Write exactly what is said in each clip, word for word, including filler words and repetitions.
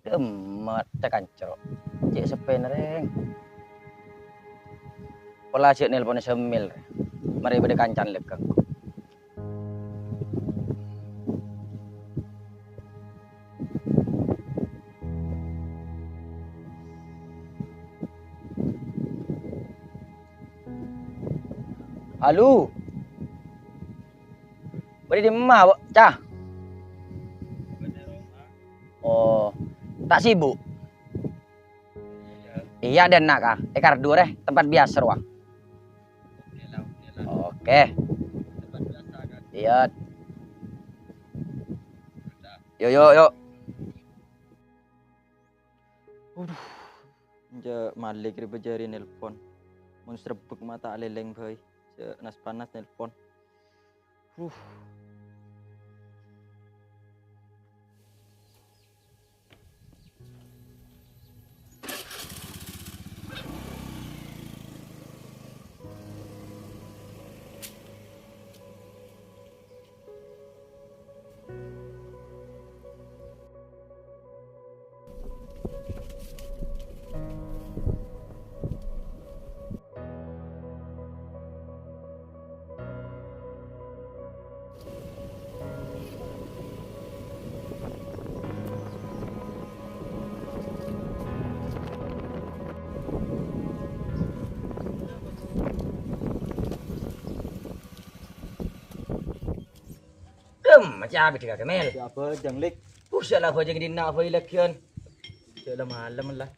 Emmet, ca'na kancro. Cè' seppèna, rèng. Pola jhâ' nelponna Semil, rè. Marè bâdâ kancana lèkèng. Halo. Bâdâ è dimma, Bo-, Ca? Oh, ta' sibuk? Iyâ, dâ' enna', Ka. È kardhu rè, tempat biasa rowa. Oke. Iyâ. Yo, yo, yo. Adhu, enjâ' Malik rè bâjâri nelpon. Mon srebbek mata alèlèng bhâi, jhâ' nas-panas nelpon. Huh. Dem, macam apa, Kak Kemel? Ya, apa, Jang, Lik? Uh, salah apa, Jang, dina apa, ilakian? Salah malam lah.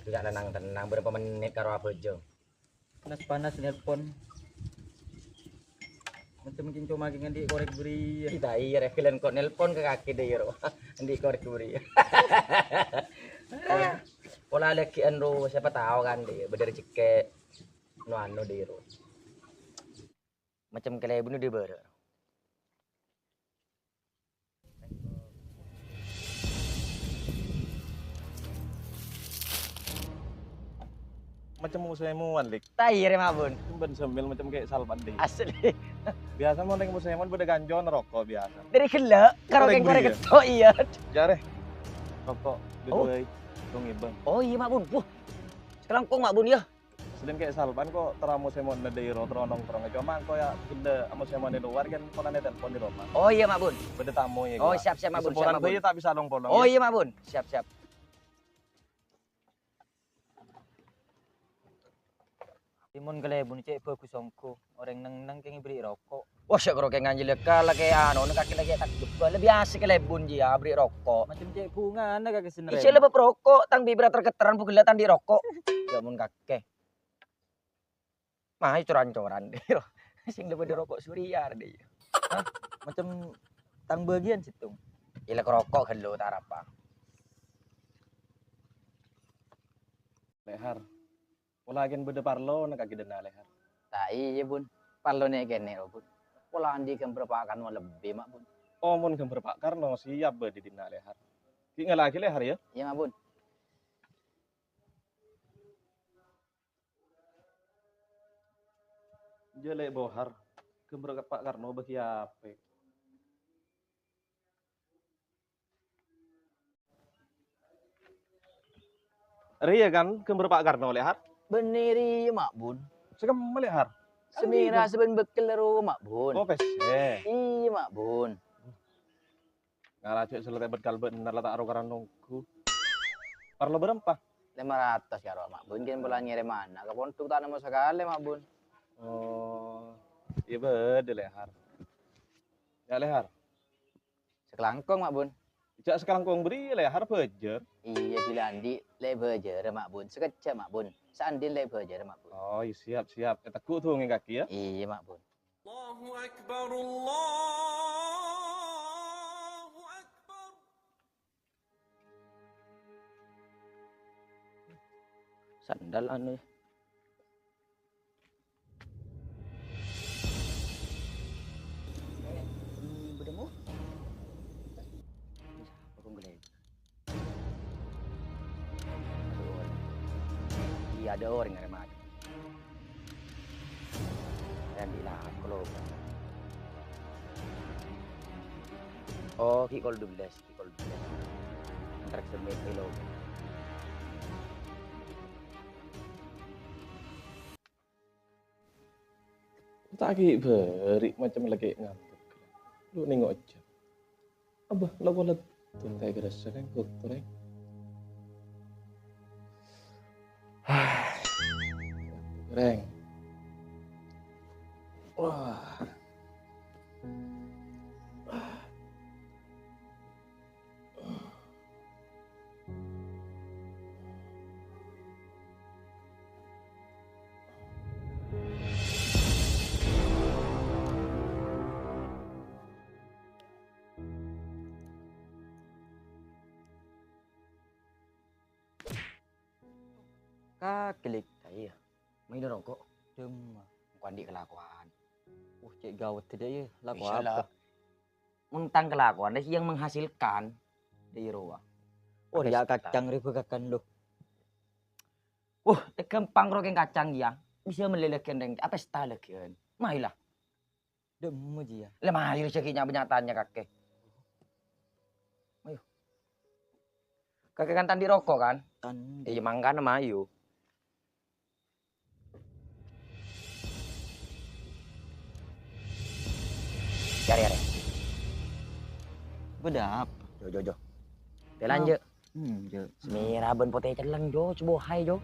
Tidak tenang-tenang, berapa menit karo apa, Jang? Panas-panas nelpon. Macam mungkin cuma lagi nganti korek beri. Kita iya, Revilan kok nelpon ke kaki deh, ya, Ro. Nganti korek beri. Pola lagi anu, siapa tahu kan, deh, bener cekek. No anu, deh, Ro. Macam kalèbun dâri bârâ'. Macam mo-semowan, Lik. Ta' iyâ rè, Mak Bun. Bân Semil macam kayak salpan deh. Asli. Biasa mon rèng mo-semowan bâdâ kanca ngeroko biasa. Dâri ghellâ', karo korek beri, kèng-korek ya? Ketto', iyâ. Jârè. Rokok, oh. Dua-duai. Tong ibang. Oh, iyâ, Mak Bun. Wah. Sakalangkong, Mak Bun, yâ. Sèdhing kè' salpan kok terro mo-semowan dâri ro terro nongkrong. Coma engko' yâ ghellâ' mo-semowan è lowar kan polana telpon dâri roma. Oh, iyâ, Mak Bun. Bâdâ tamu yâ. Oh, ghellâ'. Siap, siap, Mak Bun, siap, Mak Bun. Yâ, tapi salong polong. Oh, yâ. Iyâ, Mak Bun. Siap, siap. Timun kalèbun cè' bhâgus ongghu. Orèng neng-neng kèng èberri' roko'. Wah, sè' karo kèng nganjil ka lakè' anu, neng kakè lakè' tak jebba. Lebbi asik kalèbun jiyâ, aberri' roko'. Macem cè' bhungana kakè sè nerrèma. Iyâ, lebbi roko', tang bibirra ter-ketteran bu ghellâ' ta' andi' roko'. Yâ mon kakè. Mayu coran-coran deh, ro. Sing lebbi roko' Surya deh. Hah? Macem tang bâgiyân sèttong. Iyâ, la roko' ghâllu ta' arapa. Lè' Har. Pola kèng bâdâ parlo neng kakè dâ'enna', Lè' Har. Ta' iyâ, Bun. Parlo nè' kènè', Bun. Pola andi' ghâmbhâr Pa' Karno lebbi, Mak Bun. Oh, mon ghâmbhâr Pa' Karno, siap bâdâ dâ'enna', Lè' Har. Ghi' ngala' ghi', Lè' Har, yâ? Iyâ, Mak Bun. Jâ' lè' Bohar, ghâmbhâr Pa' Karno bâgi apè'. Rèya kan ghâmbhâr Pa' Karno, Lè' Har? Bânnè rèya, Mak Bun. Sè kemma, Lè' Har? Sè mèra sabân bâkkel rowa, Mak Bun. Oh, pèssè. Iyâ, Mak Bun. Ngala' jâ' sè la tèbât kalbâ' entar la ta' ro-karo nongghu. Parlo bârâmpa? Lèma ratos karo, Mak Bun. Kèng pola ngèrèmana ka pondhuk ta' nemmo sakalè, Mak Bun. Oh, iyâ bâdâ, Lè' Har. Yâ, Lè' Har. Sakalangkong, Mak Bun. Jâ' sakalangkong bâriyâ, Lè' Har, bâjâr. Iyâ, bilâ andi' lè' bâjârâ, Mak Bun. Sakejjhâ', Mak Bun. Saandhin lè' bâjârâ, Mak Bun. Oh, iyâ, siap, siap. Ètegghu' dungèng kakè, yâ. Iyâ, Mak Bun. Allahu Akbar, Allahu Akbar. Sandal anu, yâ. Hmm, bâdâ mo? Sapa kong gulai? Aduh, orèng. Iyâ, ada orèng ngarep mati. Yang bilang, kalau oh, ghi' kol dua belas, ghi' kol dua belas. Trek semmit, Milo. Ta' ghi' bâri' macem lakè' ngantok. Lu nengo' jam. Abâ, la pola dun ta' kerasa kan kotor, eh. Reng. Wah. Kakè lè', iyâ. Maèn roko'. Dâmma. Engko' andi' kalakowan. Wah, cè' gawat dâ' iyâ, lako apa? Mon tang kalakowan, dâ' iyâ yang menghasilkan. Dâ' iyâ rowa. Oh, ya' kacang rèbâ kakan, lo. Wah, ghâmpang ro kèng kacang, iyâ. Bisa mellè laghiân rèng, apa sta laghiân? Mayu la. Dâmma jiyâ. La mayu jâ' ghi' nya-, nya-tanya kakè. Mayu. Kakè kan ta' andi' roko' kan? Ta' andi'. Iyâ, mangkana mayu. Yâ, yâ, yâ. Bâdâ apa? Jo, jo, jo. Tèlan, Jo. Hmm, Jo. Samèra bân potè cellèng, Jo. Coba hai, Jo.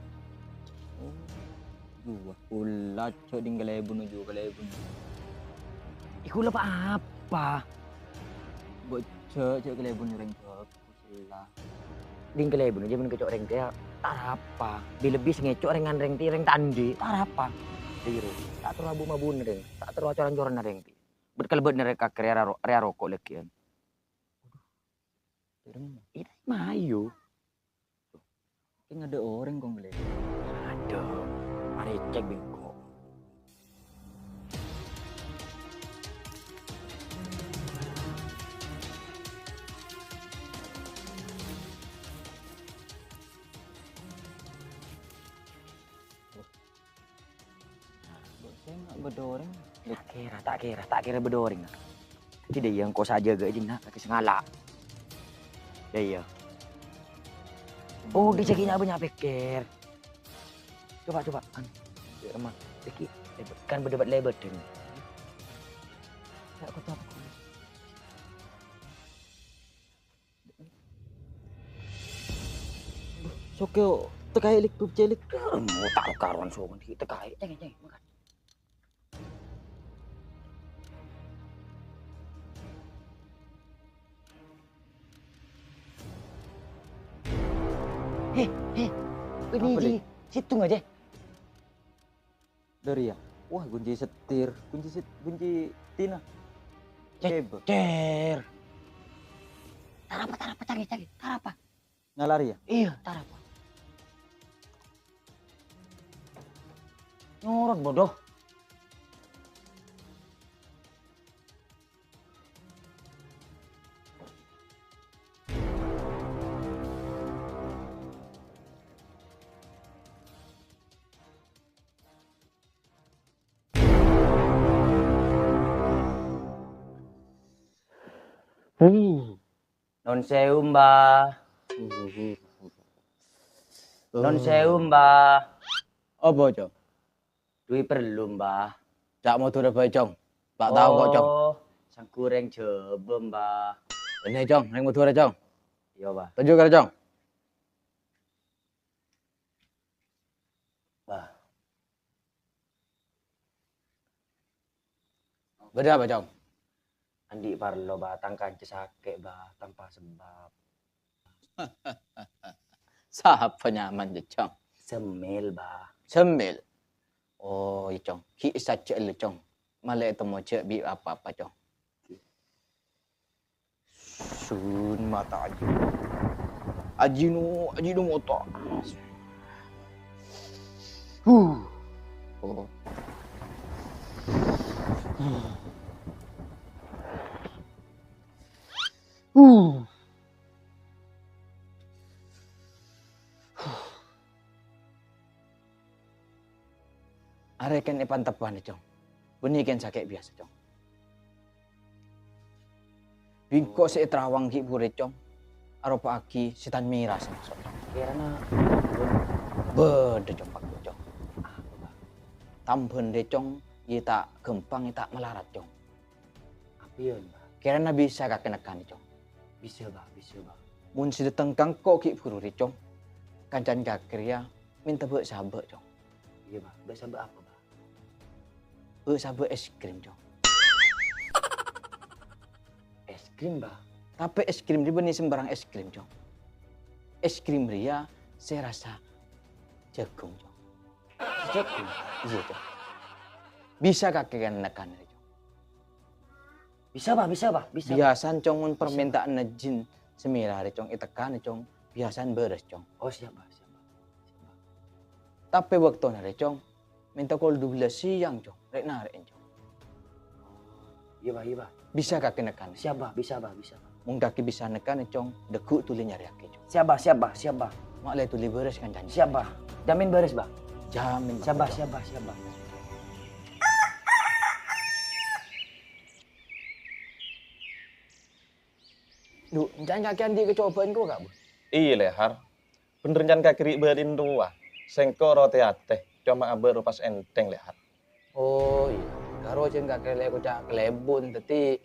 Oh. Dua pula, Jo, ding kalèbun, Jo, kalèbun. Iku la apa? Bocco, Jo, kalèbun rèng, Jo. Bismillah. Ding kalèbun jâ' mon kèco' rèng tèya, ta' arapa. Bi-, lebbi sè ngèco' rèng ngan rèng tè-, rèng ta' andi', ta' arapa. Dhiru, ta' terro abu-mabuna rèng, ta' terro acor-ancoranna rèng tè-, bâ' kalèbât nèrè ka rèya ro-, rèya roko' laghiân. Waduh, dâremma. Iyâ, mayu. Kèng adâ' orèng kong kalèbun. Adâ', marè cèk bengko. Sènga' bâdâ orèng. Ta' kèra, ta' kèra, ta' kèra bâdâ orèng, na'. Dhâddhi dâ' iyâ engko' sè ajâgâ jâ', na', kakè sè ngala'. Dâ' iyâ. Oh, dâ' jâgâ nya' bânnya' pèkkèr. Coba, coba, kan. Yâ, emang. Iki, kan bâdâ bât-lèbât, Ding. Ya, aku takut. Sokke, tekaè, Lik, bub cèlèk. Mo ta' karowan sowan ghi' tekaè. Cèng, cèng, mangkat. He, he, ini apa, di Lik? Situ aja. Dâri, ya? Wah, gunci setir, gunci set-, gunci tina. Cè-, Kebak. Cèr. Tarapa, tarapa, cari, cari, tarapa. Ngalari, ya? Iyâ, tarapa. Nyorot, bodoh. Nu'un sèwu, Mbah. Nu'un sèwu, Mbah. Apa, Cong? Dhu parlo, Mbah. Ca' Madhurâ bhâi, Cong. Ta' tao engko', Cong. Oh, sangghu rèng Jhâbâ, Mbah. Ènè, Cong, rèng Madhurâ, Cong. Iyâ, Mbah. Toju' kèra, Cong. Mbah. Bâdâ apa, Cong? Andi' parlo, Mbah, tang kanca sakè', Mbah, tanpa sebab. Sapa nyamana, Cong? Semmil, Mbah. Semmil? Oh, iyâ, Cong. Ghi' sajjhâ ella, Cong. Malè ètemmo jhâ' bi' apa-apa, Cong. Sun mata Aji. Aji nu, Aji nu mata. Huh. Oh. Huh. Arè kèn èpanteppan, Cong. Bânnè kèn sakè' biyasa, Cong. Bi' engko' sè ètarawang ghi' burè, Cong. aropa'aghi sètan mèra sè maso', Cong. Kèrana bâdâ, Cong, Pak, Cong. Apa, Bah? Tambhân rè, Cong, iyâ ta' ghâmpang, iyâ ta' malarat, Cong. Apa iyâ, Bah? Kèrana bisa kakè nèkkanè, Cong. Bisa, Bah, bisa, Bah. Mon sè dâteng ka engko' ghi' buru rè, Cong. Kancana kakè rèya mènta bâ'-sabâ', Cong. Iyâ, Bah. Bâ'-sabâ' apa, Bah? Bâ'-sabâ' es krim, Cong. Es krim, Bah? Tapè es krim rè bânnè sembarang es krim, Cong. Es krim rèya sè rassa jhâghung, Cong. Jhâghung? Iyâ, Cong. Bisa kakè kan nèkkanè rè, Cong. Bisa, Bah, bisa, Bah, bisa, Bah. Biyasana, Cong, mon parmènta'anna jin sè mèra rè, Cong, ètekkanè, Cong, biyasana bârâs, Cong. Oh, siap, Bah, siap, Bah. Siap, Bah. Tapè bâktona rè, Cong, mènta kol dubellâs siang, Cong, rè'-narè'na, Cong. Iyâ, Bah, iyâ, Bah. Bisa kakè nèkkanè? Siap, Bah, bisa, Bah, bisa, Bah. Mon kakè bisa nèkkanè, Cong, dâgghu' dhuli nyarèyaghi, Cong. Siap, Bah, siap, Bah, siap, Bah. Ma'lè dhuli bârâs kancana. Siap, Bah. Jamin bârâs, Bah. Jamin, Bah. Siap, Bah, Cong, siap, Bah, siap, Bah. Dhu, èncana kakè andi' kacobâ'ân kowa, Ka', Bun? Iyâ, Lè' Har. Bhendher èncana kakè rè' bâdâ è rowa. Sèngko' ro tè-atè, coma abâ' ropa sè ènthèng, Lè' Har. Oh, iyâ. Karo jhân kakè lè koca' kalèbun, dhâddhi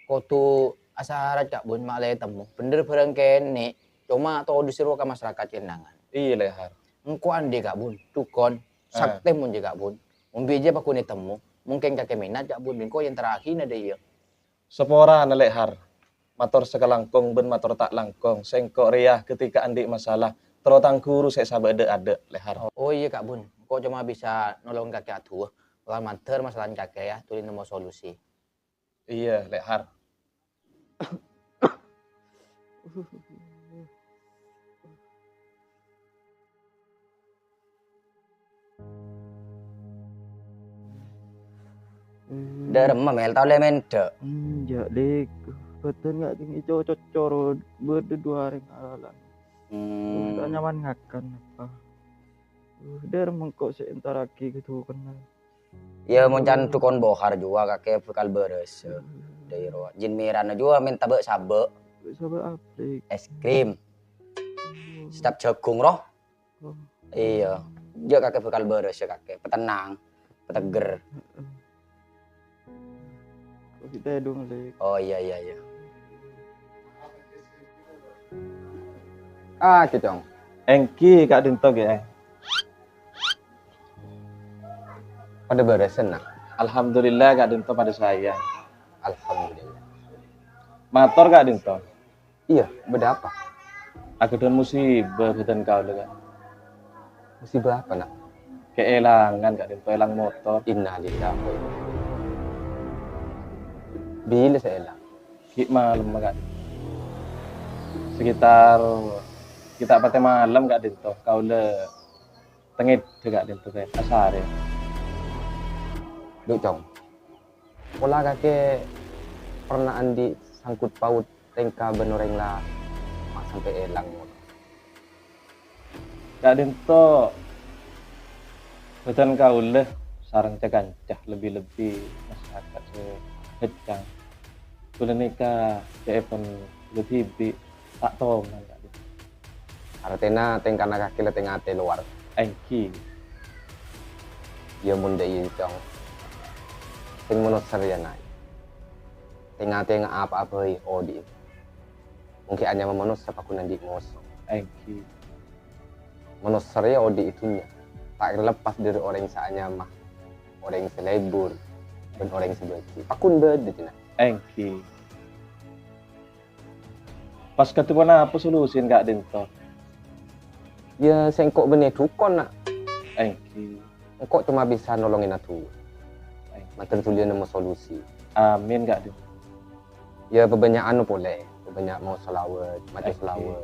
kodhu asarat, Ka', Bun, ma'lè temmo. Bhendher bhârâng kènè', coma todusè rowa ka masarakat kennengngan. Iyâ, Lè' Har. Engko' andi', Ka', Bun, dhukon, Eh. Saktè mon jiyâ, Ka', Bun. Mon bi' jiyâ paggun ètemmo, mungkin kakè mènat, Ka', Bun, bi' engko' èntarraghi na dâ' iyâ. Saporana, Lè' Har. Mator sakalangkong bân mator ta' langkong, sèngko' rèya ketika andi' masalah, terro tang ghuru sè sabâ' dâ'-adâ', Lè' Har. Oh, iyâ, Ka', Bun. Engko' coma bisa nolong kakè adu'a. Bhâkal mandhâr masalana kakè, yâ, dhuli nemmo solusi. Iyâ, Lè' Har. Dâ' remma, Mel, tao lè mendâ'. Hmm, jâ', Dik. Bâdân nga' ding ico cocor, bâdâ dua arè ngalalan. Hmm. Ta' nyaman ngakan apa. Uh, dâ' remma engko' sè èntarraghi ka dhukonna. Iyâ, mon can dhukon Bohar jiyâ kakè bhâkal bârâs. Hmm. Dâ' iyâ rowa. Jin mèrana jiyâ mènta bâ'-sabâ'. Bâ'-sabâ' apa, Dik? Es krim. Oh. Sè ta' jhâghung, rowa. Oh. Iyâ. Jiyâ kakè bhâkal bârâs, yâ, kakè. Patennang. Pategger. Heeh. Kok kita dong, Lek? Oh, iyâ, iyâ, iyâ. Ah, Cong. Èngghi, ka'dinto, ghi, eh. Padâ bârâs, Nak? Alhamdulillah, ka'dinto padâ saè. Alhamdulillah. Mator, ka'dinto. Iyâ, bâdâ apa? Aghâdhân musibah bâdân kaulâ, Ka'. Musibah apa, Nak? Kaèlangan, ka'dinto, èlang motor. Innalillahi wa inna ilaihi. Bilâ sè èlang? Ghi' malem, Ka'. Sekitar, ghi' ta' patè malem, ka'dinto. Kaulâ tengngèdhâ, ka'dinto, tè, asarè. Dhu, Cong. Pola kakè pernah andi' sangghut paut tèngka bân orèng la ma' sampè' èlang, mon. Ka'dinto bâdân kaulâ sareng ca-kanca, lebbi-lebbi masarakat sè ghenjhâng. Kaulâ nèka ca'èpon kaulâ dhibi'. Ta' toman, Ka', Ding. Artèna tèngkana kakè la tèng-atè lowar. Èngghi. Iyâ, mon dâ' iyâ, Cong. Sèng manossa rèya, Nak. Tèng-atè nga' apa'a bhâi odi'na. Mon ghi' anyama manossa paggun andi' moso. Èngghi. Manossa rèya odi' è dhunnya. Ta' kèra lepas dâri orèng sè anyama, orèng sè lebur, bân orèng sè bâji. Paggun bâdâ, Cina. Èngghi. Pas kadhi ponapa solusina ka'dinto? Iyâ, sèngko' bânnè dhukon, Na'. Èngghi. Engko' coma bisa nolongè adu'a. Èngghi. Mator dhuli nemmo solusi. Amin, ka'dinto. Iyâ, pabânnya'an polè. Pabânnya' maos shalawat, maca shalawat,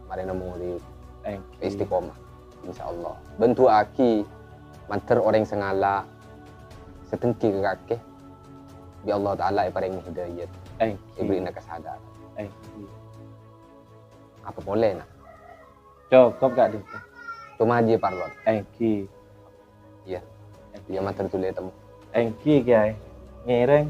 marèna murid. Èngghi. Istiqomah, insyaallah. Bân du'aaghi, mator orèng sè ngala', sè dengki ka kakè. Bi' Allah Ta'ala èparèngè hidayat. Èngghi. Èbherri'na kasadaran. Èngghi. Apa polè, Na'? Cokop, ka'dinto. Coma jiyâ parlo. Èngghi. Iyâ. Iyâ, mator dhuli temmo. Èngghi, Kèyaè. Ngèrèng.